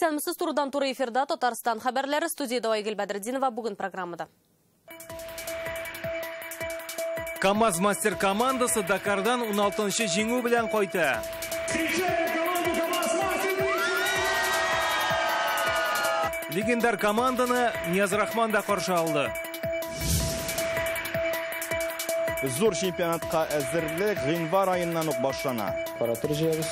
Исәнмесез, турыдан туры эфирда Татарстан хәбәрләре, студияда Айгөл Бәдретдинова бүген программада. КАМАЗ мастер командасы Дакардан 16-нчы җиңү белән кайта. Легендар команданы Нияз Рахман да каршы алды. Зур чемпионатка әзерлек гыйнвар аеннан ук башлана. Аппаратура җыябыз,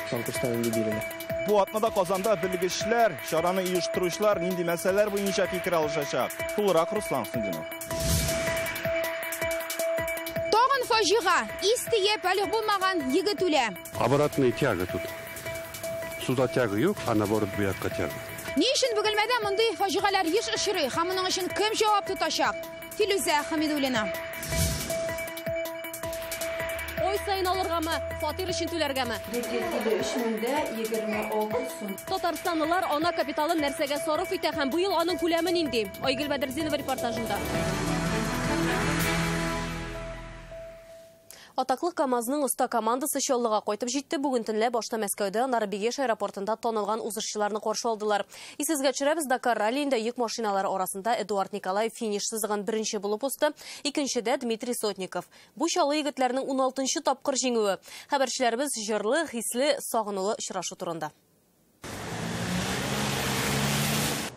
конкурстан инде бирелә. Бу атнада Казанда белгечләр, чараны оештыручылар нинди мәсьәләләр буенча фикер алышачак. Тулырак Руслан Хөснетдинов. Тагын фаҗига, ис тиеп балигъ булмаган егет үлә. Обратная тяга тут. Сюда тяга юк, а наоборот бу якка тяга. Ни өчен Бөгелмәдә мондый фаҗигаләр еш очрый һәм моның өчен кем җавап тотачак? Филүзә Хамидуллина. Ай саен алыргамы, фатир өчен түләргәме? 453 меңдә 26 сум. Татарстанлылар ана капиталын нәрсәгә сарыф итә һәм быел аның күләме нинди? Айгөл Бәдретдинова репортажында. Атаклы КАМАЗның оста командасы Чаллыга кайтып җитте. Бүген төнлә башта Мәскәүдә, аннары Бигеш аэропортында танылган узышчыларны каршы алдылар. Исегезгә төшерәбез, Дакар раллиендә йөк машиналары арасында Эдуард Николаев финиш сызыгын беренче булып узды. Икенчедә Дмитрий Сотников. Бу Чаллы егетләренең 16нчы тапкыр җиңүе. Хәбәрчеләребез җырлы, хисле, сагынулы очрашу турында.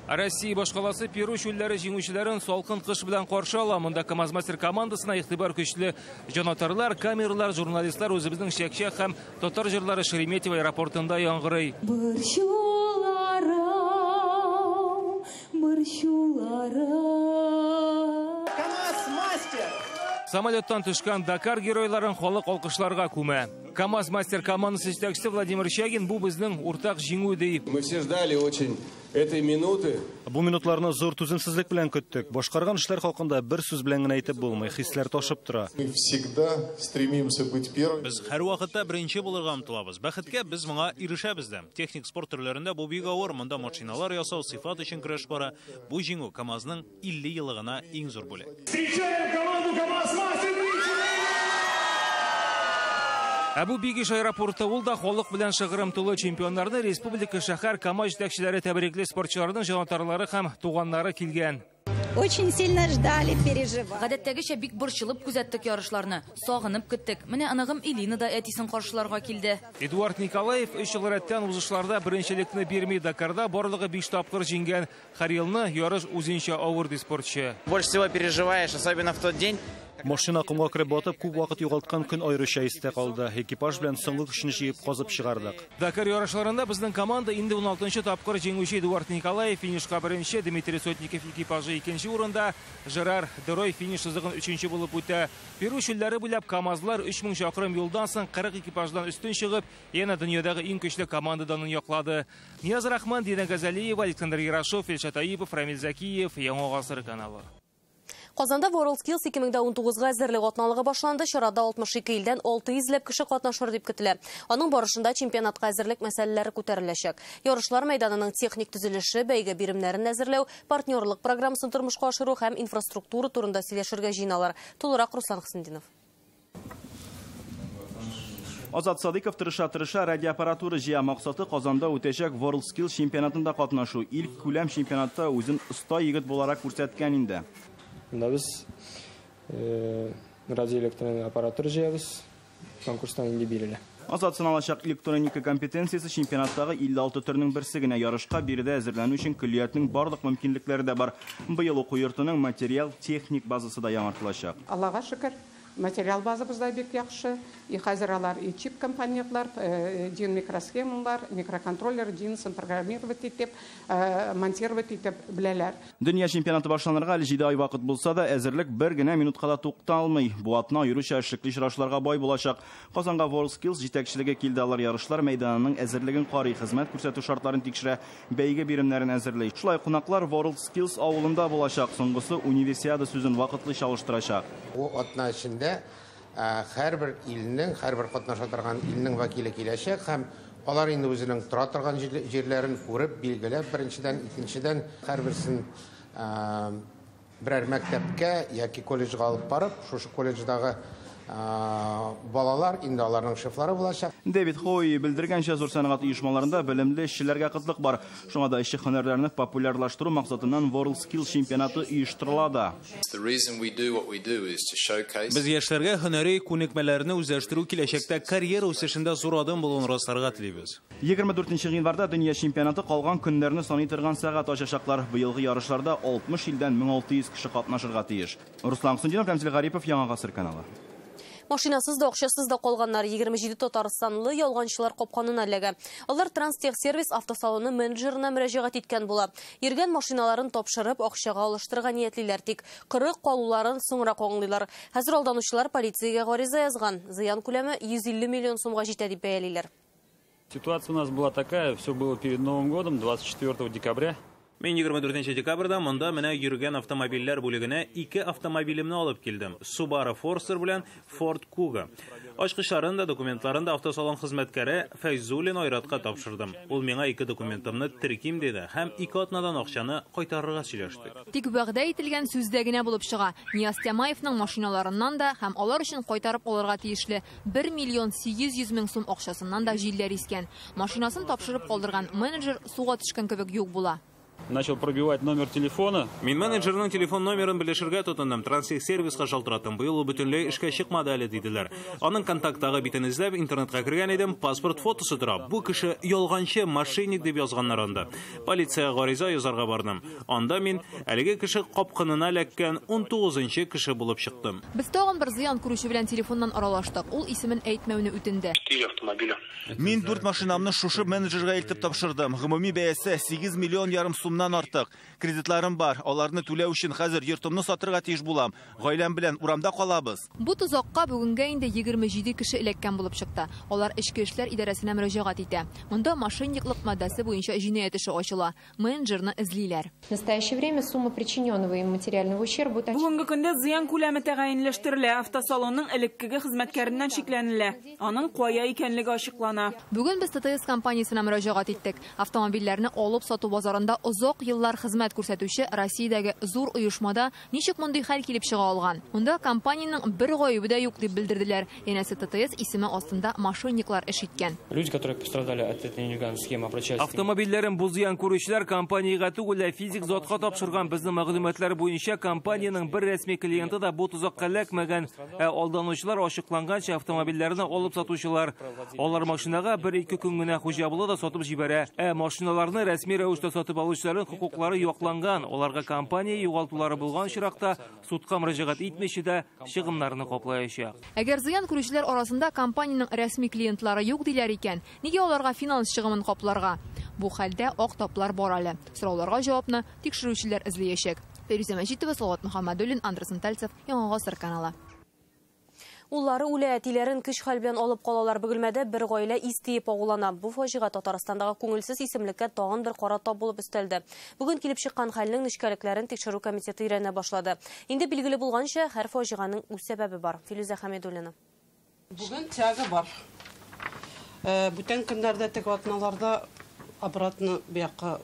Россия башкаласы Перу чүлләре җиңүчеләрен салкын кыш белән каршы ала. Монда КАМАЗ мастер командасына игътибар көчле. Җанатарлар, камералар, журналистлар, үзебезнең чәкчәк һәм татар җырлары Шереметьево аэропортында яңгырый. Борчуларым, борчуларым. КАМАЗ мастер! Самолеттан төшкән Дакар геройларын халык алкышларга күмә. КАМАЗ мастер командасы җитәкчесе Владимир Чагин бу безнең уртак җиңү ди. Мы все ждали очень этой минуты. Бу минутларны зур түземсезлек белән көттек. Башкарган эшләр хакында бер сүз белән генә әйтеп булмый, хисләр ташып тора. Мы всегда стремимся быть первыми. Без һәрвакытта беренче булырга омтылабыз. Бәхеткә, без моңа ирешәбез дә. Техник спорт төрләрендә бу бик авыр. Монда машиналар ясау, сыйфат өчен көрәш бара. Бу җиңү КАМАЗның 50 еллыгына иң зур бүләк. Встречаем команду КАМАЗ мастер! Ә бу Бигеш аэропорты, ул да халык белән шыгрым тулы. Чемпионнарны республика, шәһәр, КАМАЗ җитәкчеләре тәбрикли, спортчыларның җанатарлары һәм туганнары килгән. Очень сильно ждали, переживали. Гадәттәгечә бик борчылып күзәттек ярышларны. Сагынып көттек. Менә оныгым Элина да әтисен каршыларга килде. Эдуард Николаев 3 ел рәттән узышларда беренчелекне бирми. Дакарда барлыгы 5 тапкыр җиңгән. Һәр елны ярыш үзенчә авыр, ди спортчы. Больше всего переживаешь, особенно в тот день. Машина комга кереп батып, күп вакыт югалткан көн аеруча истә калды. Экипаж белән соңгы көчне җыеп казып чыгардык. Дакар ярышларында безнең команда инде 16нчы тапкыр җиңүче. Эдуард Николаев финишка беренче, Дмитрий Сотников экипажы икенче урында, Жерар Дерой финиш сызыгын өченче булып үтә. Перу чүлләре буйлап КАМАЗлар 3000 чакрым юлдан соң 40 экипаждан өстен чыгып, янә дөньядагы иң көчле команда данын яклады. Нияз Рахман, Дина Газалиева, Александр Ярошов, Илшат Аипов, Рамил Закиев, Яңа Гасыр каналы. Казанда WorldSkills 2019-га әзерлек атналыгы башланды. Чарада 62 илдән 600 ләп кеше катнашыр дип көтелә. Аның барышында чемпионатка әзерлек мәсьәләләре күтәреләчәк. Ярышлар мәйданының техник төзелеше, бәйге биремнәрен әзерләү, партнерлык программасын тормышка ашыру һәм инфраструктура турында сөйләшергә җыеналар. Тулырак Руслан Хөснетдинов. Азат Садыков тырыша-тырыша радиоаппаратура җыя. Максаты Казанда үтәчәк WorldSkills чемпионатында катнашу. Илк күләм чемпионатта үзен оста егет буларак күрсәткән инде. Монда без радиоэлектрон аппаратура җыябыз, конкурстан инде бирелә. Азат сыналачак электроника компетенциясе чемпионаттагы 56 төрнең берсе генә. Ярышка биредә әзерләнү өчен көллиятнең барлык мөмкинлекләре дә бар. Быел уку йортының материал техник базасы да яңартылачак. Аллага шөкер, материал базабыз да бик яхшы. И хәзер алар и чип компонентлар, дин микросхемалар, микроконтроллер, динсын программировать итеп, монтировать итеп беләләр. Дөнья чемпионаты башланырга әле 7 ай вакыт булса да, әзерлек бер генә минутка да тукталмый. Бу атна аеруча эшлекле очрашуларга бай булачак. Казанга WorldSkills җитәкчелеге килде. Алар ярышлар мәйданының әзерлеген карый, хезмәт күрсәтү шартларын тикшерә, бәйге биремнәрен әзерли. Шулай кунаклар WorldSkills авылында булачак. Соңгысы универсиада сүзен вакытлыча алыштырачак. Бу атна эчендә һәрбер илнең, һәрбер катнаша торган илнең вәкиле киләчәк һәм алар инде үзенең тора торган җирләрен күреп, билгеләп, беренчедән, икенчедән һәрберсен берәр мәктәпкә яки колледжга алып барып, шушы колледждагы Балалар инде аларның шефлары булачак. Дэвид Хоуи белдергәнчә, зур сәнәгать оешмаларында белемле эшчеләргә кытлык бар. Шуңа да эшче һөнәрләрне популярлаштыру максатыннан WorldSkills чемпионаты оештырыла да. Без яшьләргә һөнәри күнекмәләрне үзләштерү киләчәктә карьера үсешендә зур адым булуын расларга телибез. 24 гыйнварда дөнья чемпионаты калган көннәрне саный торган сәгать ачачаклар. Быелгы ярышларда 60 илдән 1600 кеше катнашырга тиеш. Руслан Хусендинов, Рәмзил Гарипов, Яңа Гасыр каналы. Машинасыз да, акчасыз да калганнар 27 татарстанлы ялганчылар капканына эләгә. Алар Транстехсервис автосалоны менеджерына мөрәҗәгать иткән була. Йөргән машиналарын тапшырып, акчага алыштырырга ниятлиләр, тик кырык калуларын соңрак аңлыйлар. Хәзер алданучылар полициягә гариза язган. Зыян күләме 150 миллион сумга җитә дип бәялиләр. Ситуация у нас была такая, все было перед Новым годом, 24 декабря. Мин 24 декабрьдә монда менә йөргән автомобильләр бүлегенә ике автомобилемне алып килдем. Subaru Forester белән Ford Kuga. Ачкычларын да, документларын да автосалон хезмәткәре Фәйзуллин Айратка тапшырдым. Ул миңа ике документымны терким диде һәм ике атнадан акчаны кайтарырга сөйләштек. Тик вәгъдә ителгән сүздә генә булып чыга. Нияз Тямаевның машиналарыннан да һәм алар өчен кайтарып алырга тиешле 1 миллион 800 мең сум акчасыннан да җилләр искән. Машинасын тапшырып калдырган менеджер суга төшкән кебек юк була. Начал пробивать номер телефона. Мин менеджерның телефон номерын белешергә тотындым. Транстехсервиска шалтыраттым. Быел ул бөтенләй эшкә чыкмады әле диделәр. Аның контакттагы битен эзләп интернетка кергән идем, паспорт фотосы тора. Бу кеше ялганчы, мошенник дип язганнар анда. Полициягә гариза язарга бардым. Анда мин әлеге кеше капкынына эләккән 19нчы кеше булып чыктым. Без тагын бер зыян күрүче белән телефоннан аралаштык. Ул исемен әйтмәүне үтенде. Мин 4 машинамны шушы менеджерга илтеп тапшырдым. Гомуми бәясе 8 миллион ярым сумнан артык. Кредитларым бар. Аларны түләү өчен хәзер йортымны сатырга тиеш булам. Гаиләм белән урамда калабыз. Бу тозакка бүгенгә инде 27 кеше эләккән булып чыкты. Алар Эчке эшләр идарәсенә мөрәҗәгать итә. Монда мошенниклык маддәсе буенча җинаять эше ачыла. Менеджерны эзлиләр. В настоящее время сумма причиненного им материального ущерба Бүгенге көндә зыян күләме тәгаенләштерелә. Автосалонның элеккеге хезмәткәреннән шикләнелә. Аның кая икәнлеге ачыклана. Бүген без ТТС компаниясенә мөрәҗәгать иттек. Автомобильләрне алып сату базарында озак еллар хезмәт күрсәтүче Россиядәге зур оешмада ничек мондый хәл килеп чыга алган? Монда компаниянең бер гаебе дә юк дип белдерделәр. Янәсе ТТС исеме астында мошенниклар эш иткән. Люди, которые пострадали от этой нелегальной схемы, обращаются. Автомобильләрен бу зыян күрүчеләр компаниягә түгел, ә физик затка тапшырган. Безнең мәгълүматлар буенча компаниянең бер рәсми клиенты да бу тозакка эләкмәгән. Ә алданучылар ачыкланганча автомобильләрне алып сатучылар. Алар машинага 1-2 көн генә хуҗа була да сатып җибәрә. Ә машиналарны рәсми рәвештә сатып алучыларның хокуклары якланган. Аларга компания югалтулары булган очракта судка мөрәҗәгать итмичә дә чыгымнарны каплаячак. Әгәр зыян күрүчеләр арасында компаниянең рәсми клиентлары юк диләр икән, нигә аларга финанс чыгымын капларга? Бу хәлдә ак таплар бар әле. Сорауларга җавапны тикшерүчеләр эзләячәк. Фирүзә Мәҗитова, Салават Мөхәммәдуллин, Андрей Сантальцев, Яңа Гасыр каналы. Уллары үлә, әтиләрен көч хәл белән алып калалар. Бөгелмәдә бер гаилә ис тиеп агулана. Бу фаҗига Татарстандагы күңелсез исемлеккә тагын бер кара тап булып өстәлде. Бүген килеп чыккан хәлнең нечкәлекләрен тикшерү комитеты өйрәнә башлады. Инде билгеле булганча, һәр фаҗиганың үз сәбәбе бар. Филүзә Хәмидуллина. Бүген тяга бар. Бүтән көннәрдә теге атналарда обратно бу якка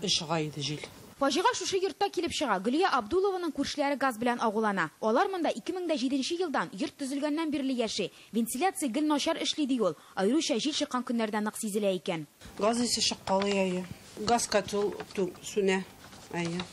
чыга иде җил. Фаҗига шушы йортта килеп чыга. Гөлия Абдулованың күршеләре газ белән агулана. Алар монда 2007 елдан йорт төзелгәннән бирле яши. Вентиляция гел начар эшли ди ул. Аеруча җил чыккан көннәрдә нык сизелә икән. Газ исе чыккалы әйе. Газ котел сүнә әйе.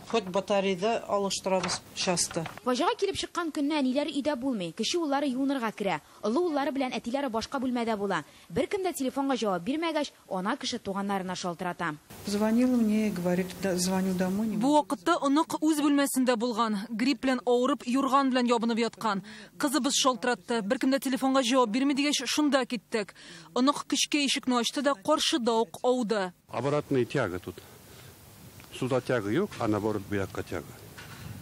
Хоть батарейда алыштырабыз часто. Фаҗига килеп чыккан көнне әниләре өйдә булмый. Кече уллары юынырга керә. Олы уллары белән әтиләре башка бүлмәдә була. Беркем дә телефонга җавап бирмәгәч, ана кеше туганнарына шалтырата. Звонила мне и говорит, да, звоню домой. Бу вакытта онык үз бүлмәсендә булган. Грипп белән авырып, юрган белән ябынып яткан. Кызыбыз шалтыратты. Беркем дә телефонга җавап бирми дигәч, шунда киттек. Онык көчкә ишекне ачты да каршыда ук ауды. Обратная тяга тут. Сюда тяга юк, а наоборот бу якка тяга.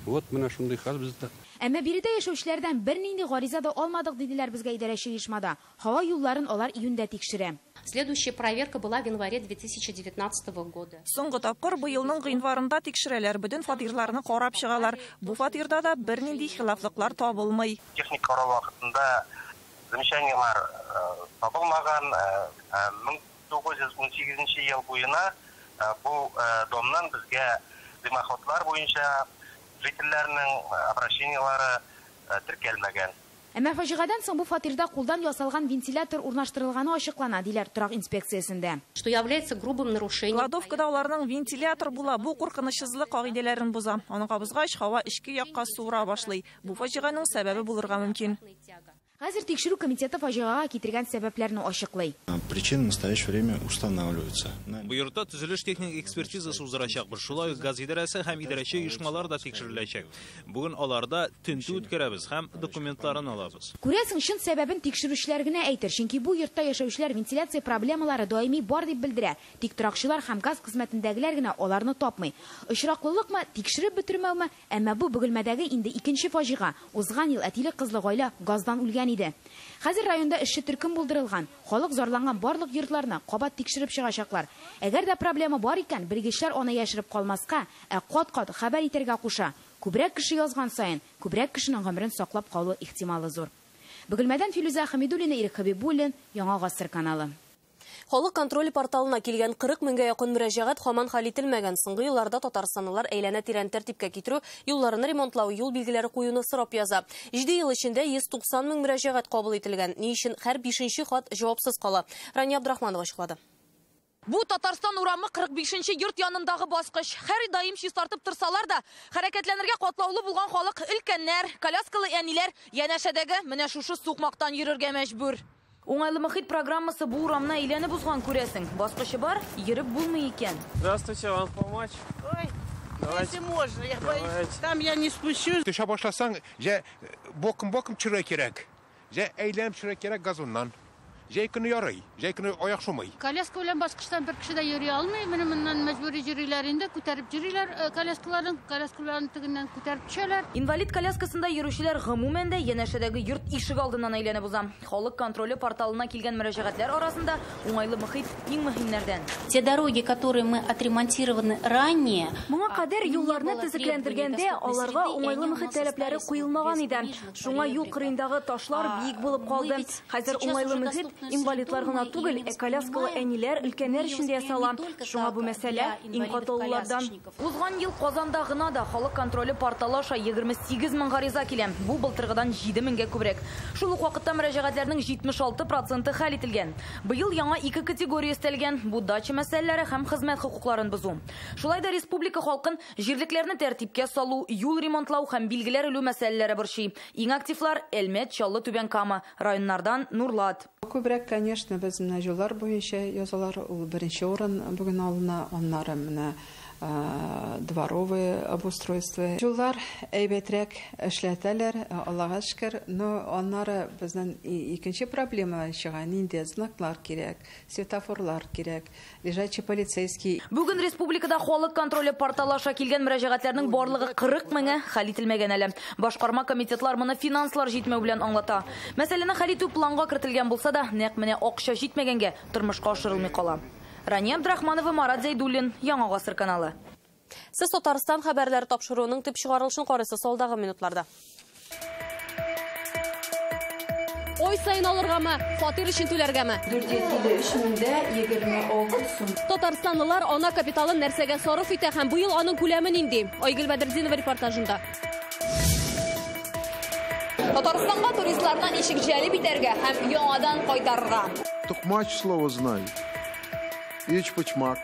Вот менә шундый хәл бездә. Әмма биредә яшәүчеләрдән бернинди гариза да алмадык диделәр безгә идарәче оешмада. Һава юлларын алар июньдә тикшерә. Следующая проверка была в январе 2019 года. Соңгы тапкыр быелның гыйнварында тикшерәләр, бөтен фатирларны карап чыгалар. Бу фатирда да бернинди хилафлыклар табылмый. Техник карау вакытында замечаниелар табылмаган. 1918 ел буена бу домнан безгә дымоходлар буенча жительләрнең обращениелары теркәлмәгән. Әмма фаҗигадан соң бу фатирда кулдан ясалган вентилятор урнаштырылганы ачыклана, диләр торак инспекциясендә. Что является грубым нарушением. Кладовкада аларның вентилятор була, бу куркынычсызлык кагыйдәләрен боза. Аны кабызгач, һава эчке якка суыра башлый. Бу фаҗиганың сәбәбе булырга мөмкин. Хәзер тикшерү комитеты фаҗигага китергән сәбәпләрне ачыклый. Причины в настоящее время устанавливаются. Бу йортта төзелеш техник экспертизасы уздырачакбыз. Шулай ук газ идарәсе һәм идарәче оешмалар да тикшереләчәк. Бүген аларда тентү үткәрәбез һәм документларын алабыз. Күрәсең, чын сәбәбен тикшерүчеләр генә әйтер, чөнки бу йортта яшәүчеләр вентиляция проблемалары даими бар дип белдерә. Тик торакчылар һәм газ хезмәтендәгеләр генә аларны тапмый. Очраклылыкмы, тикшереп бетермәүме? Әмма бу Бөгелмәдәге инде икенче фаҗига. Узган ел әтиле-кызлы гаилә газдан үлгән иде. Хәзер районда эшче төркем булдырылган. Халык зарланган барлык йортларны кабат тикшереп чыгачаклар. Әгәр дә проблема бар икән, белгечләр аны яшереп калмаска, ә кат-кат хәбәр итәргә куша. Күбрәк кеше язган саен, күбрәк кешенең гомерен саклап калу ихтималы зур. Бөгелмәдән Филүзә Хәмидуллина, Ирек Хәбибуллин, Яңа Гасыр каналы. Халык контроле порталына килгән 40 меңгә якын мөрәҗәгать һаман хәл ителмәгән. Соңгы елларда татарстанлылар әйләнә-тирән тәртипкә китерү, юлларны ремонтлау, юл билгеләре куюны сорап яза. 7 ел эчендә 190 мең мөрәҗәгать кабул ителгән. Ни өчен һәр 5-нче хат җавапсыз кала? Рания Абдрахманова ачыклады. Бу Татарстан урамы 45-нче йорт янындагы баскыч. Һәр даим чистартып торсалар да, хәрәкәтләнергә катлаулы булган халык, өлкәннәр, коляскалы әниләр янәшәдәге менә шушы сукмактан йөрергә мәҗбүр. Уңайлы мөхит программасы бу урамны әйләнеп узган, күрәсең. Баскычы бар, йөреп булмый икән. Здравствуйте, вам помочь? Ой, если можно, я боюсь, там я не спущусь. Төшә башласаң, җә бокым-бокым төшерергә кирәк. Җә әйләнеп төшерергә кирәк газоннан. Җәй көне ярый, җәй көне аяк шумый. Коляска белән баскычтан бер кеше дә йөри алмый. Менә моннан мәҗбүри йөриләр инде, күтәреп йөриләр коляскаларын, коляскаларын тегеннән күтәреп төшәләр. Инвалид коляскасында йөрүчеләр гомумән дә янәшәдәге йорт ишек алдыннан әйләнеп уза. Халык контроле порталына килгән мөрәҗәгатьләр арасында уңайлы мөхит иң мөһимнәрдән. Те дороги, которые мы отремонтированы ранее, моңа кадәр юлларны төзекләндергәндә аларга уңайлы мөхит таләпләре куелмаган иде. Шуңа юл кырыендагы ташлар биек булып калды. Хәзер уңайлы мөхит инвалидлар гына түгел, ә коляскалы әниләр, өлкәннәр өчен дә ясала. Шуңа бу мәсьәлә иң катлаулылардан. Узган ел Казанда гына да халык контроле порталы аша 28 мең гариза килә. Бу былтыргыдан 7 меңгә күбрәк. Шул ук вакытта мөрәҗәгатьләрнең 76% хәл ителгән. Быел яңа ике категория өстәлгән. Бу дача мәсьәләләре һәм хезмәт хокукларын бозу. Шулай да республика халкын җирлекләрне тәртипкә салу, юл ремонтлау һәм билгеләр элү мәсьәләләре борчый. Иң активлар Әлмәт, Чаллы, Түбән Кама, районнардан Нурлат. Күбрәк, конечно, без менә юллар буенча язалар, ул беренче урын бүген алына, аннары менә дворовые обустройство. Юллар әйбәтрәк эшләтәләр, Аллага шөкер, но аннары безнең икенче проблема чыга, нинди знаклар кирәк, светофорлар кирәк, лежачий полицейский. Бүген республикада халык контроле порталы аша килгән мөрәҗәгатьләрнең барлыгы 40 меңе хәл ителмәгән әле. Башкарма комитетлар моны финанслар җитмәү белән аңлата. Мәсьәләне хәл итү планга кертелгән булса да, нәкъ менә акча җитмәгәнгә тормышка ашырылмый кала. Рания Абдрахманова, Марат Зәйдуллин, Яңа Гасыр каналы. Сез Татарстан хәбәрләре тапшыруының төп чыгарылышын карыйсыз алдагы минутларда. Ой сайын алыргамы, фатир өчен түләргәме? 453 026 сум. Татарстанлылар ана капиталын нәрсәгә сарыф итә һәм быел аның күләме нинди? Айгөл Бәдретдинова репортажында. Татарстанга туристларны ничек җәлеп итәргә һәм яңадан кайтарырга? Токмач слово знаю. Ичпочмак.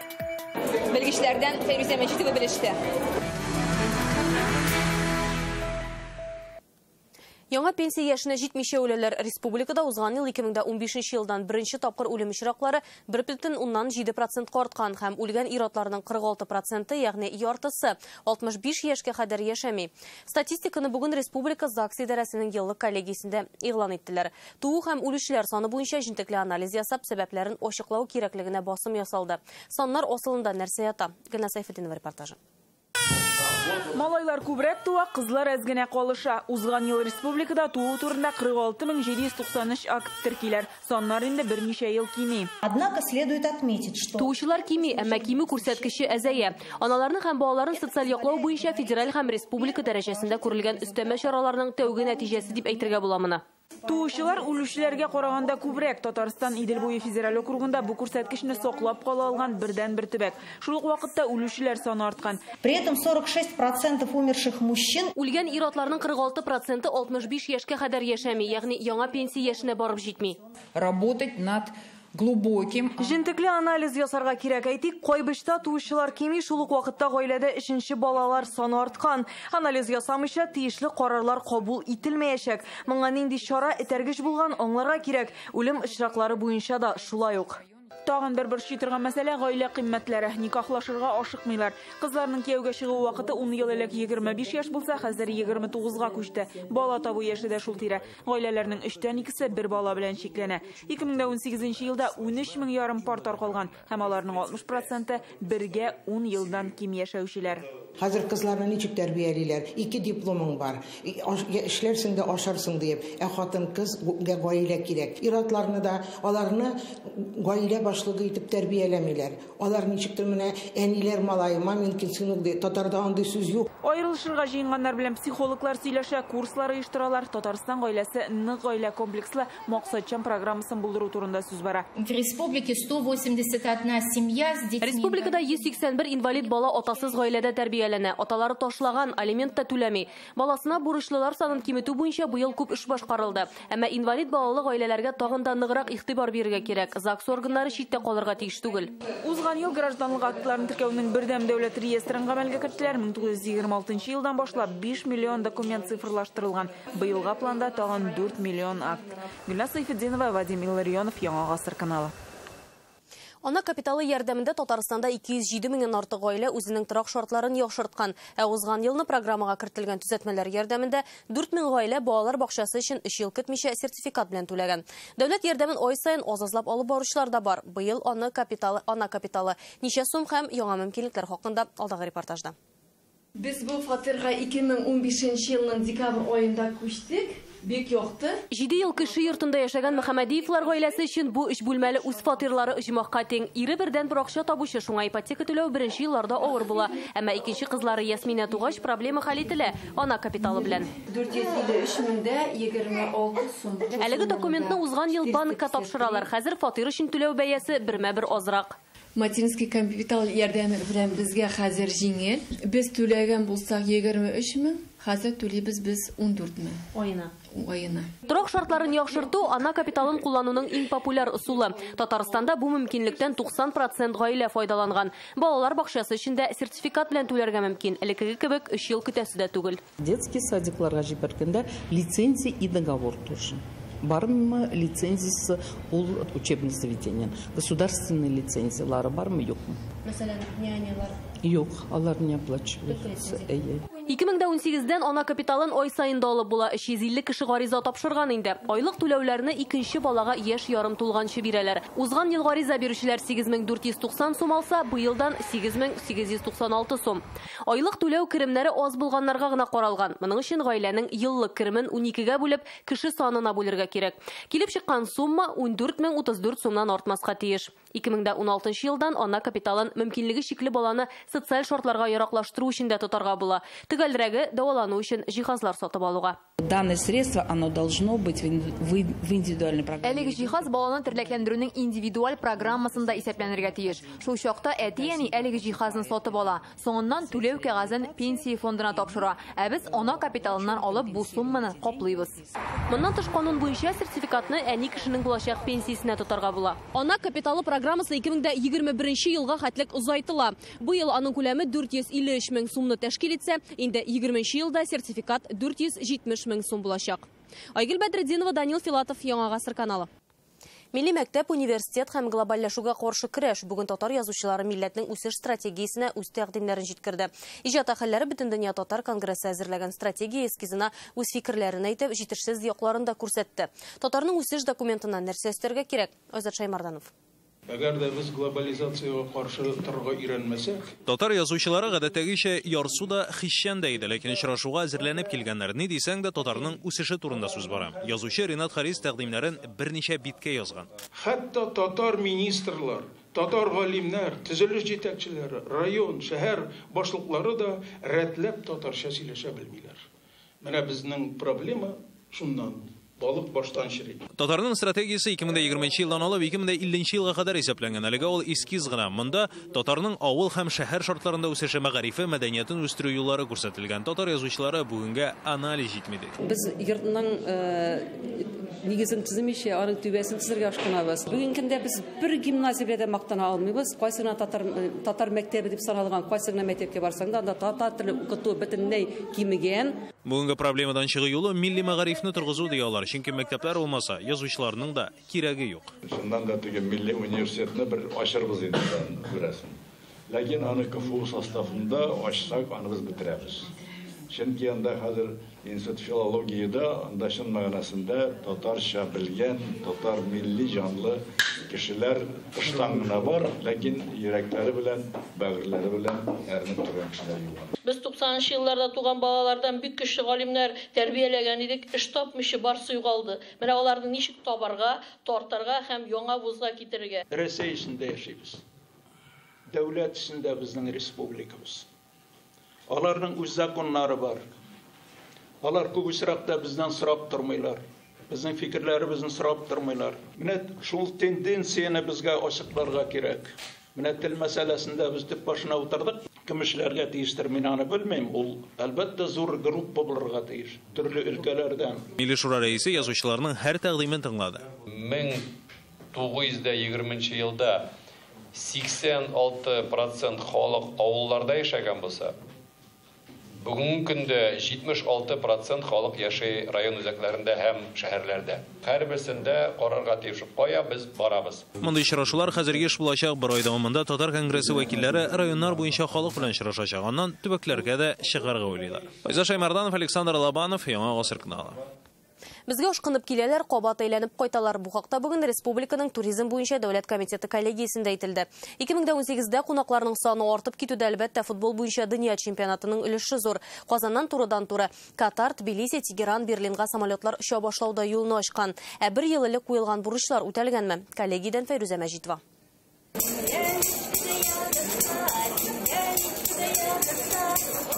Белгечләрдән Фәйрүзә Мәҗитова белеште. Яңа пенсия яшенә җитмичә үләләр. Республикада узган ел 2015 елдан беренче тапкыр үлем очраклары 1,7% арткан һәм үлгән ир-атларның 46%, ягъни яртысы 65 яшькә кадәр яшәми. Статистиканы бүген Республика ЗАГС идарәсенең еллык коллегиясендә игълан иттеләр. Туу һәм үлүчеләр саны буенча җентекле анализ ясап, сәбәпләрен ачыклау кирәклегенә басым ясалды. Саннар асылында нәрсә ята? Гөлназ Сәйфетдинова репортажы. Малайлар күбрәк туа, кызлар әз генә калыша. Узган ел республикада туу турында 46793 акт теркиләр. Саннар инде берничә ел кими. Однако следует отметить, что туучылар кими, әмма кимү күрсәткече әзәя. Аналарны һәм балаларын социаль яклау буенча федераль һәм республика дәрәҗәсендә күрелгән өстәмә чараларның тәүге нәтиҗәсе дип әйтергә була моны. Туучылар үлүчеләргә караганда күбрәк. Татарстан Идел буе федераль округында бу күрсәткечне саклап кала алган бердәнбер төбәк. Шул ук вакытта үлүчеләр саны арткан. При этом 46% умерших мужчин. Үлгән ир-атларның 46 проценты 65 яшькә кадәр яшәми, ягъни яңа пенсия яшенә барып җитми. Работать над глубоким. Җентекле анализ ясарга кирәк. Әйтик, Кайбычта туучылар кими, шул ук вакытта гаиләдә өченче балалар саны арткан. Анализ ясамыйча тиешле карарлар кабул ителмәячәк. Моңа нинди чара этәргеч булган аңларга кирәк. Үлем очраклары буенча да шулай ук. Тагын бер борчый торган мәсьәлә гаилә кыйммәтләре. Никахлашырга ашыкмыйлар. Кызларның кияүгә чыгу вакыты 10 ел элек 25 яшь булса, хәзер 29-га күчте. Бала табу яше дә шул тирә. Гаиләләрнең 3-тән 2-се бер бала белән чикләнә. 2018 елда 13 мең ярым пар таркалган һәм аларның 60% бергә 10 елдан ким яшәүчеләр. Хәзер кызларны ничек тәрбиялиләр? 2 дипломың бар. Эшләрсең дә ашарсың диеп. Ә хатын-кыз гаилә кирәк. Ир-атларны да аларны гаилә башлыгы итеп тәрбияләмиләр. Алар ничектер менә әниләр малае, маминкин сынок ди. Татарда андый сүз юк. Аерылышырга җыенганнар белән психологлар сөйләшә, курслар оештыралар. Татарстан гаиләсе нык гаилә комплекслы максатчан программасын булдыру турында сүз бара. В республике 181 семья с детьми. Республикада 181 инвалид бала атасыз гаиләдә тәрбияләнә. Аталары ташлаган, алимент та түләми. Баласына бурычлылар санын киметү буенча быел күп эш башкарылды. Әмма инвалид балалы гаиләләргә тагын да ныграк игътибар бирергә кирәк. ЗАГС органнары читтә калырга тиеш түгел. Узган ел гражданлык актларын теркәүнең бердәм дәүләт реестрын гамәлгә керттеләр. 1926 елдан башлап 5 миллион документ цифрлаштырылган. Быелга планда тагын 4 миллион акт. Гөлназ Сайфетдинова, Вадим Илларионов, Яңа Гасыр каналы. Ана капиталы ярдәмендә Татарстанда 207 меңнән артык гаилә үзенең торак шартларын яхшырткан. Ә узган елны программага кертелгән төзәтмәләр ярдәмендә 4000 гаилә балалар бакчасы өчен 3 ел көтмичә сертификат белән түләгән. Дәүләт ярдәмен ай саен аз-азлап алып баручылар да бар. Быел ана капиталы ничә сум һәм яңа мөмкинлекләр хакында алдагы репортажда. Без бу фатирга 2015 елның декабрь аенда күчтек. Бик якты. 7 ел кеше йортында яшәгән Мөхәммәдиевлар гаиләсе өчен бу өч бүлмәле үз фатирлары оҗмахка тиң. Ире бердән-бер акча табучы, шуңа ипотека түләү беренче елларда авыр була. Әмма икенче кызлары Ясминә тугач проблема хәл ителә ана капиталы белән. 453 меңдә 26 сум. Әлеге документны узган ел банкка тапшыралар. Хәзер фатир өчен түләү бәясе бермә-бер азрак. Материнский капитал ярдәме белән безгә хәзер җиңел. Без түләгән булсак 23 мең, хәзер түлибез без 14 мең. Аена. Аена. Торак шартларын яхшырту ана капиталын куллануның иң популяр ысулы. Татарстанда бу мөмкинлектән 90% гаилә файдаланган. Балалар бакчасы өчен дә сертификат белән түләргә мөмкин. Элеккеге кебек 3 ел көтәсе дә түгел. Детский садикларга җибәргәндә лицензия и договор тоже. Бармы лицензиясы ул учебный заведение. Государственный лицензиялары бармы, юкмы? Мәсәлән, нянялар? Юк, алар не оплачиваются. 2018-дән ана капиталын ай саен да алып була. 350 кеше гариза тапшырган инде. Айлык түләүләрне икенче балага яшь ярым тулганчы бирәләр. Узган ел гариза бирүчеләр 8490 сум алса, быелдан 8896 сум. Айлык түләү керемнәре аз булганнарга гына каралган. Моның өчен гаиләнең еллык керемен 12-гә бүлеп, кеше санына бүлергә кирәк. Килеп чыккан сумма 14034 сумнан артмаска тиеш. 2016 елдан ана капиталын мөмкинлеге чикле баланы социаль шартларга яраклаштыру өчен дә тотарга була. Төгәлрәге, дәвалану өчен җиһазлар сатып алуга. Данное средство, оно должно быть в индивидуальной программе. Әлеге җиһаз баланы тернәкләндерүнең индивидуаль программасында исәпләнергә тиеш. Шул чакта әти-әни әлеге җиһазны сатып ала. Соңыннан түләү кәгазен пенсия фондына тапшыра. Ә без ана капиталыннан алып бу сумманы каплыйбыз. Моннан тыш канун буенча сертификатны әни кешенең булачак пенсиясенә тотарга була. Ана капиталы программасы 2021 елга хәтлек озайтыла. Бу ел аның күләме 453 мең сумны тәшкил итсә, инде 20 елда сертификат 470 мең сум булачак. Айгөл Бәдретдинова, Данил Филатов, Яңа Гасыр каналы. Милли мәктәп, университет һәм глобальләшүгә каршы көрәш. Бүген татар язучылары милләтнең үсеш стратегиясенә үз тәкъдимнәрен җиткерде. Иҗат әһелләре Бөтендөнья татар конгрессы әзерләгән стратегия эскизына үз фикерләрен әйтеп, җитешсез якларын да күрсәтте. Татарның үсеш документына нәрсә өстәргә кирәк? Айзат Шаймарданов. Әгәр дә без глобализациягә каршы торырга өйрәнмәсәк. Татар язучылары гадәттәгечә ярсу да, хисчән дә иде, ләкин очрашуга әзерләнеп килгәннәр. Ни дисәң дә татарның үсеше турында сүз бара. Язучы Ринат Харис тәкъдимнәрен берничә биткә язган. Хәтта татар министрлар, татар галимнәр, төзелеш җитәкчеләре, район, шәһәр башлыклары да рәтләп татарча сөйләшә белмиләр. Менә безнең проблема шуннан. Балык баштан чери. Татарның стратегиясе 2020 елдан алып 2050 елга кадәр исәпләнгән. Әлегә ул эскиз гына. Монда татарның авыл һәм шәһәр шартларында үсеше, мәгарифе, мәдәниятен үстерү юллары күрсәтелгән. Татар язучылары бүгенгә анализ җитми ди. Без йортның нигезен төземичә, аның түбәсен төзергә ашкынабыз. Бүгенге көндә без бер гимназия белән дә мактана алмыйбыз. Кайсы гына татар мәктәбе дип саналган, кайсы гына мәктәпкә барсаң да, анда татар теле укыту бөтенләй кимегән. Бүгенге проблемадан чыгу юлы милли мәгарифне торгызу ди алар. Чөнки мәктәпләр булмаса, язучыларның да кирәге юк. Чыннан да теге милли университетны бер ачырбыз инде, күрәсең. Ләкин аны КФУ составында ачсак, аны без бетерәбез. Чөнки анда хәзер институт филологиядә, анда чын мәгънәсендә татарча белгән, татар милли җанлы кешеләр тыштан гына бар, ләкин йөрәкләре белән, бәгырьләре белән әрнеп торган кешеләр юк. Без 90 елларда туган балалардан бик көчле галимнәр тәрбияләгән идек, эш тапмыйча барсы югалды. Менә аларны ничек табарга, тартарга һәм яңа вузга китерергә. Рәсәй эчендә яшибез. Дәүләт эчендә безнең республикабыз. Аларның үз законнары бар. Алар күп очракта бездән сорап тормыйлар. Безнең фикерләребезне сорап тормыйлар. Менә шул тенденцияне безгә ачыкларга кирәк. Менә тел мәсьәләсендә без төп башына утырдык. Кем эшләргә тиештер, мин аны белмим. Ул әлбәттә зур группа булырга тиеш, төрле өлкәләрдән. Милли шура рәисе язучыларның һәр тәкъдимен тыңлады. 1920 елда 86% халык авылларда яшәгән булса, бүгенге көндә 76% халык яши район үзәкләрендә һәм шәһәрләрдә. Һәрберсендә карарга тиеш, кая без барабыз. Мондый очрашулар хәзер еш булачак. Бер ай дәвамында Татар конгрессы вәкилләре районнар буенча халык белән очрашачак. Аннан төбәкләргә дә чыгарга уйлыйлар. Айза Шаймарданов, Александр Лобанов, Яңа Гасыр каналы. Безгә ашкынып киләләр, кабат әйләнеп кайталар. Бу хакта бүген республиканың туризм буенча дәүләт комитеты коллегиясендә әйтелде. 2018-дә кунакларның саны артып китүдә әлбәттә футбол буенча дөнья чемпионатының өлеше зур. Казаннан турыдан-туры Катар, Тбилиси, Тегеран, Берлинга самолетлар оча башлауда юлны ачкан. Ә бер ел элек куелган бурычлар үтәлгәнме? Коллегиядән Фәйрүзә Мәҗитова.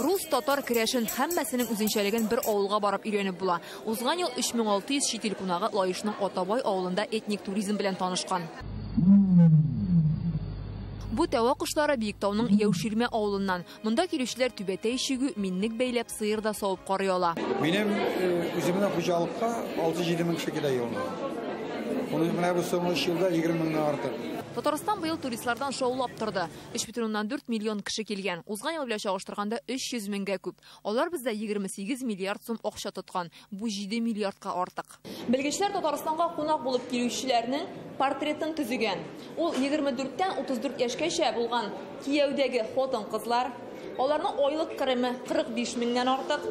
Рус, татар, керәшен һәммәсенең үзенчәлеген бер авылга барып өйрәнеп була. Узган ел 3600 чит ил кунагы Лаешның Атабай авылында этник туризм белән танышкан. Бу тәва кошлары Биектауның Яуширмә авылыннан. Монда килүчеләр түбәтәй чигү, миннек бәйләп, сыер да савып карый ала. Минем үземнең хуҗалыкка 6-7 мең кеше килә елына. Моны менә бу соңгы 3 елда 20 меңнән артык. Татарстан быел туристлардан шаулап торды. 3,4 миллион кеше килгән. Узган ел белән чагыштырганда 300 меңгә күп. Алар бездә 28 миллиард сум акча тоткан. Бу 7 миллиардка артык. Белгечләр Татарстанга кунак булып килүчеләрнең портретын төзегән. Ул 24-тән 34 яшькәчә булган кияүдәге хатын-кызлар. Аларның айлык кереме 45 меңнән артык.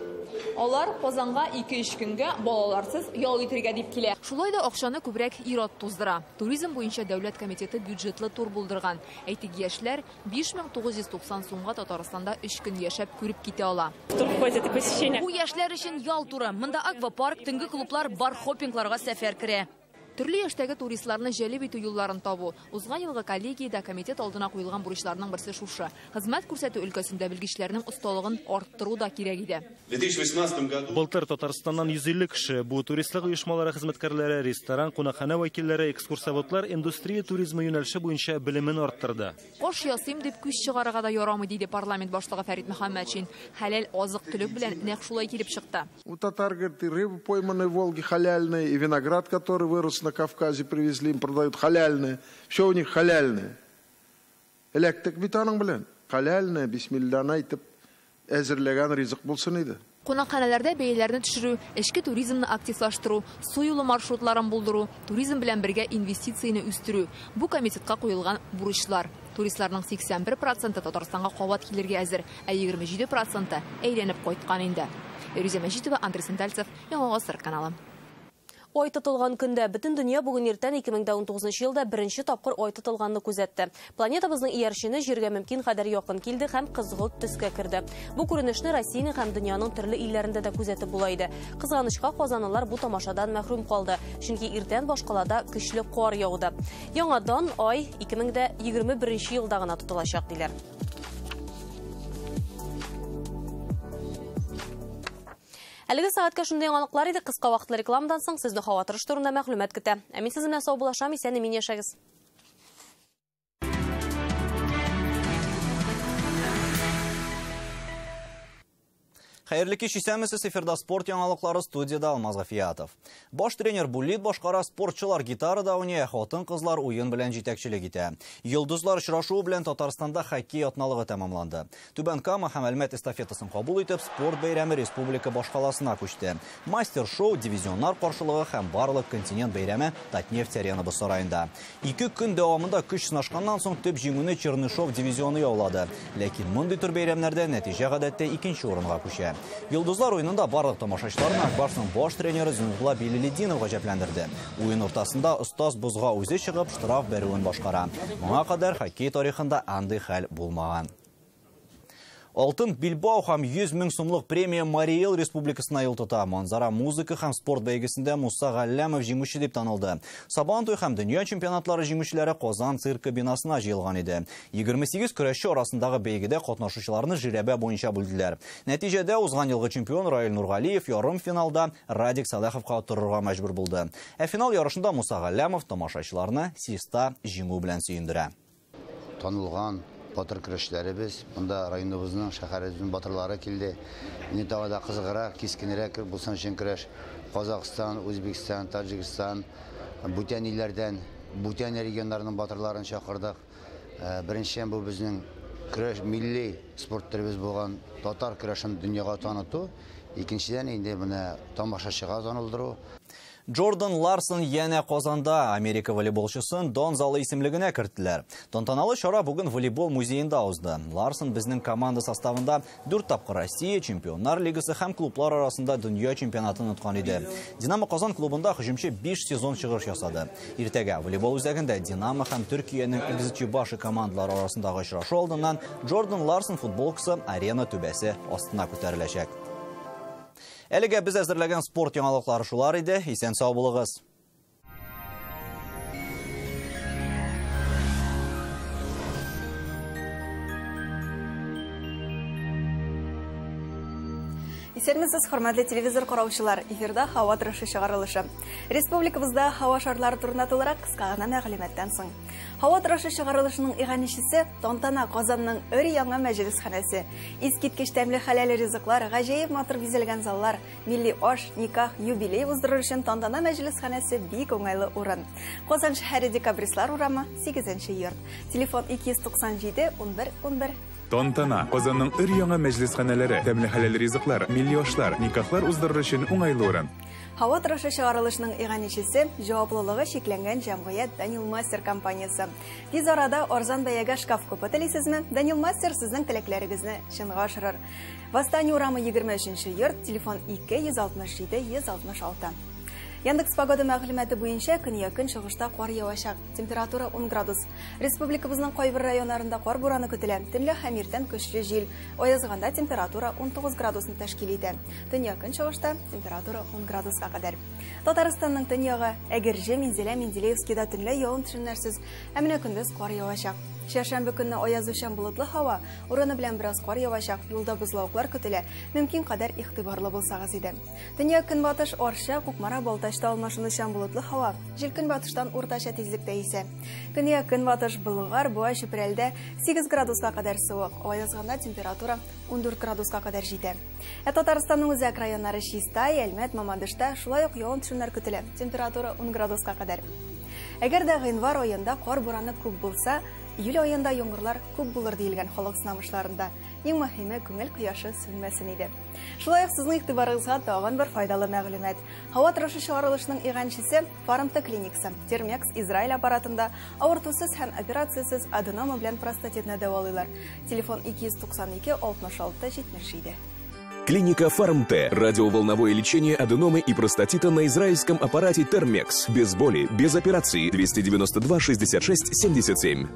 Алар Казанга 2-3 көнгә балаларсыз ял итәргә дип килә. Шулай да акчаны күбрәк ир-ат туздыра. Туризм буенча дәүләт комитеты бюджетлы тур булдырган. Әйтик, яшьләр 5990 сумга Татарстанда 3 көн яшәп күреп китә ала. Бу яшьләр өчен ял туры. Монда аквапарк, төнге клублар, бар-хоппингларга сәфәр керә. Төрле яшьтәге туристларны җәлеп итү юлларын табу. Узган елгы коллегиядә комитет алдына куелган бурычларның берсе шушы. Хезмәт күрсәтү өлкәсендә белгечләрнең осталыгын арттыру да кирәк иде. Былтыр Татарстаннан 150 кеше, бу туристлык оешмалары хезмәткәрләре, ресторан, кунакханә вәкилләре, экскурсоводлар индустрия туризмы юнәлеше буенча белемен арттырды. Кош ясыйм дип күз чыгарырга да ярамый, диде парламент башлыгы Фәрит Мөхәммәтшин. Хәләл азык-төлек белән нәкъ шулай килеп чыкты. У татар, говорит, и рыба пойманная в Волге халяльная, и виноград, который вырос на Кавказе, привезли, им продают халяльное. Все у них халяльное. Эләктек бит аның белән. Халяльное, бисмилланы әйтеп, әзерләгән ризык булсын иде. Кунакханәләрдә бәяләрне төшерү, эчке туризмны активлаштыру, су юлы маршрутларын булдыру, туризм белән бергә инвестицияне үстерү. Бу комитетка куелган бурычлар. Туристларның 81% Татарстанга кабат килергә әзер, ә 27% әйләнеп кайткан инде. Фәйрүзә Мәҗитова, Андрей Сентальцев, Яңа Гасыр каналы. Ай тотылган көндә бөтен дөнья бүген иртән 2019 елда беренче тапкыр ай тотылганны күзәтте. Планетабызның иярчене җиргә мөмкин кадәр якын килде һәм кызгылт төскә керде. Бу күренешне Россиянең һәм дөньяның төрле илләрендә дә күзәтеп була иде. Кызганычка, казанлылар бу тамашадан мәхрүм калды, чөнки иртән башкалада көчле кар яуды. Яңадан ай 2021 елда гына тотылачак диләр. Әлеге сәгатькә шундый яңалыклар иде. Кыска вакытлы рекламадан соң сезне һава торышы турында мәгълүмат көтә. Ә мин сезнең белән саубуллашам, исән-имин яшәгез. Хәерле кич, исәнмесез, эфирда спорт яңалыклары, студияда Алмаз Гафиятов. Баш тренер Буллит башкара, спортчылар гитарада уйный, хатын-кызлар уен белән җитәкчелек итә. Йолдызлар очрашуы белән Татарстанда хоккей атналыгы тәмамланды. Түбән Кама һәм Әлмәт эстафетасын кабул итеп, спорт бәйрәме республика башкаласына күчте. Мастер-шоу, дивизионнар каршылыгы һәм барлык континент бәйрәме Татнефть арена боз сараенда. 2 көн дәвамында көч сынашканнан соң төп җиңүне Чернышов дивизионы яулады. Ләкин мондый төр бәйрәмнәрдә нәтиҗә гадәттә икенче урынга күчә. Йолдызлар уенында барлык тамашачыларны Акбарсның баш тренеры Зиннәтулла Билелетдинов гаҗәпләндерде. Уен уртасында остаз бозга үзе чыгып штраф бәрүен башкара. Моңа кадәр хоккей тарихында андый хәл булмаган. Алтын билбау һәм 100 мең сумлык премия Марий Эл республикасына юл тота. Манзара музыка һәм спорт бәйгесендә Муса Галләмов җиңүче дип танылды. Сабантуй һәм дөнья чемпионатлары җиңүчеләре Казан циркы бинасына җыелган иде. 28 көрәшче арасындагы бәйгедә катнашучыларны жирәбә буенча бүлделәр. Нәтиҗәдә узган елгы чемпион Раил Нургалиев ярым финалда Радик Салаховка оттырырга мәҗбүр булды. Ә финал ярышында Муса Галләмов тамашачыларны чиста җиңү белән сөендерә. Танылган батыр көрәшләребез, монда районыбызның, шәһәребезнең батырлары килде. Инде тагы да кызыграк, кискенрәк булсын өчен көрәш. Казахстан, Үзбекстан, Таҗикстан, бүтән илләрдән, бүтән регионнарның батырларын чакырдык. Беренчедән бу безнең көрәш, милли спорт төребез булган татар көрәшен дөньяга таныту, икенчедән инде менә тамашачыга танылдыру. Джордан Ларсон янә Казанда Америка волейболчысын Дон залы исемлегенә керттеләр. Тантаналы чара бүген волейбол музеенда узды. Ларсон безнең команда составында 4 тапкыр Россия Чемпионнар Лигасы һәм клублар арасында дөнья чемпионатын откан иде. Динамо Казан клубында һөҗүмче 5 сезон чыгыш ясады. Иртәгә волейбол үзәгендә Динамо һәм Төркиянең Экзичибаши командалары арасындагы очрашу алдыннан Джордан Ларсон футболкасы арена түбәсе астына күтәреләчәк. Әлегә без әзерләгән спорт яңалыклары шулар иде. Исән сау булыгыз. Исәнмесез, хөрмәтле телевизор караучылар. Эфирда һава торышы чыгарылышы. Республикабызда һава шартлары турында тулырак кыска гына мәгълүматтан соң. Һава торышы чыгарылышының иганәчесе Тантана Казанның өр-яңа мәҗлесханәсе. Искиткеч тәмле хәләл ризыклар, гаҗәеп матур бизәлгән заллар, милли аш, никах, юбилей уздырыр өчен Тантана мәҗлесханәсе бик уңайлы урын. Казан шәһәре Декабристлар урамы, 8-нче йорт. Телефон 297 11 11. Тантана Казанның өр-яңа мәҗлесханәләре, тәмле хәләл ризыклар, милли ашлар, никахлар уздырыр өчен уңайлы урын. Һава торышы чыгарылышының иганәчесе җаваплылыгы чикләнгән җәмгыять Данил Мастер компаниясе. Тиз арада арзан бәягә шкаф купы телисезме? Данил Мастер сезнең теләкләрегезне чынга ашырыр. Восстание урамы 23 йорт, телефон 267 166. Яндекс погода мәгълүматы буенча көньяк көнчыгышта кар явачак. Температура 10 градус. Республикабызның кайбер районнарында кар бураны көтелә. Төнлә һәм иртән көчле җил. Аязганда температура 19 градусны тәшкил итә. Төньяк көнчыгышта температура 10 градуска кадәр. Татарстанның төньягы Әгерҗе, Минзәлә, Менделеевскида төнлә явым-төшемнәрсез, ә менә көндез кар явачак. Чәршәмбе көнне аязучан болытлы һава, урыны белән бераз кар явачак, юлда бозлавыклар көтелә. Мөмкин кадәр игътибарлы булсагыз иде. Төньяк көнбатыш Арча, Кукмара, Балтачта алмашынучан болытлы һава, җил көнбатыштан уртача тизлектә исә. Көньяк көнбатыш Болгар, Буа, Чүпрәлдә 8 градуска кадәр суык, аязганда температура 14 градуска кадәр җитә. Ә Татарстанның үзәк районнары Чистай, Әлмәт, Мамадышта шулай ук явым-төшемнәр көтелә. Температура 10 градуска кадәр. Әгәр дә гыйнвар аенда кар бураны күп булса, июль аенда яңгырлар күп булыр диелгән халык сынамышларында. Иң мөһиме күңел кояшы сүнмәсен иде. Шулай ук сезнең игътибарыгызга тагын бер файдалы мәгълүмат. Һава торышы чыгарылышының иганәчесе Фармта клиникасы. Термекс Израиль аппаратында авыртусыз һәм операциясез аденома белән простатитны дәвалыйлар. Телефон 292 66 77. Клиника Фарм-Т. Радиоволновое лечение аденомы и простатита на израильском аппарате Термекс. Без боли, без операции. 292 66 77.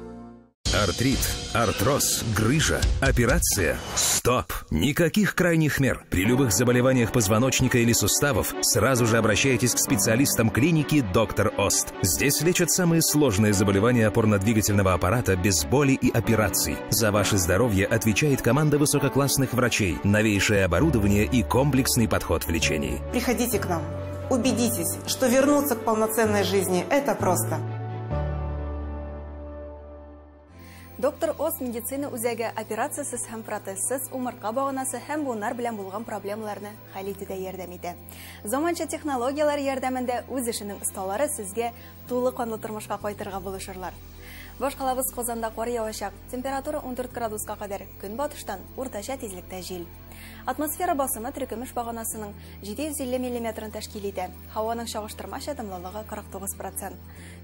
Артрит, артроз, грыжа, операция. Стоп! Никаких крайних мер. При любых заболеваниях позвоночника или суставов сразу же обращайтесь к специалистам клиники «Доктор Ост». Здесь лечат самые сложные заболевания опорно-двигательного аппарата без боли и операций. За ваше здоровье отвечает команда высококлассных врачей, новейшее оборудование и комплексный подход в лечении. Приходите к нам. Убедитесь, что вернуться к полноценной жизни – это просто. Доктор Ост медицина үзәге операциясез һәм протезсыз умыртка баганасы һәм буыннар белән булган проблемаларны хәл итүдә ярдәм итә. Заманча технологияләр ярдәмендә үз эшенең осталары сезгә тулы канлы тормышка кайтырга булышырлар. Башкалабыз Казанда кар явачак. Температура 14 градуска кадәр. Көнбатыштан уртача тизлектә җил. Атмосфера басымы теркемеш баганасының 750 миллиметрын тәшкил итә. Һаваның чагыштырмача дымлылыгы 49%.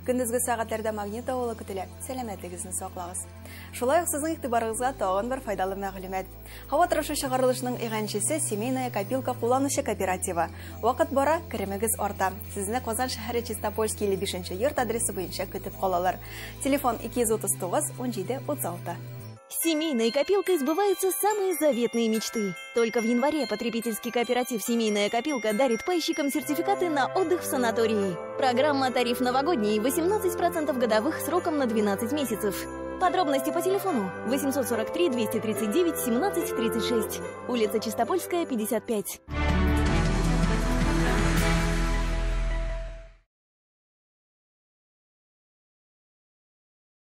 Көндезге сәгатьләрдә магнит давылы көтелә. Сәламәтлегегезне саклагыз. Шулай ук сезнең игътибарыгызга тагын бер файдалы мәгълүмат. Һава торышы чыгарылышының иганчесе Семейная копилка кулланучы кооперативы. Вакыт бара, керемегез арта. Сезне Казан шәһәре Чистопольский 55 йорт адресы буенча көтеп калалар. Телефон 239 17 36. С семейной копилкой сбываются самые заветные мечты. Только в январе потребительский кооператив «Семейная копилка» дарит пайщикам сертификаты на отдых в санатории. Программа «Тариф новогодний» 18% годовых сроком на 12 месяцев. Подробности по телефону 843 239 17 36. Улица Чистопольская, 55.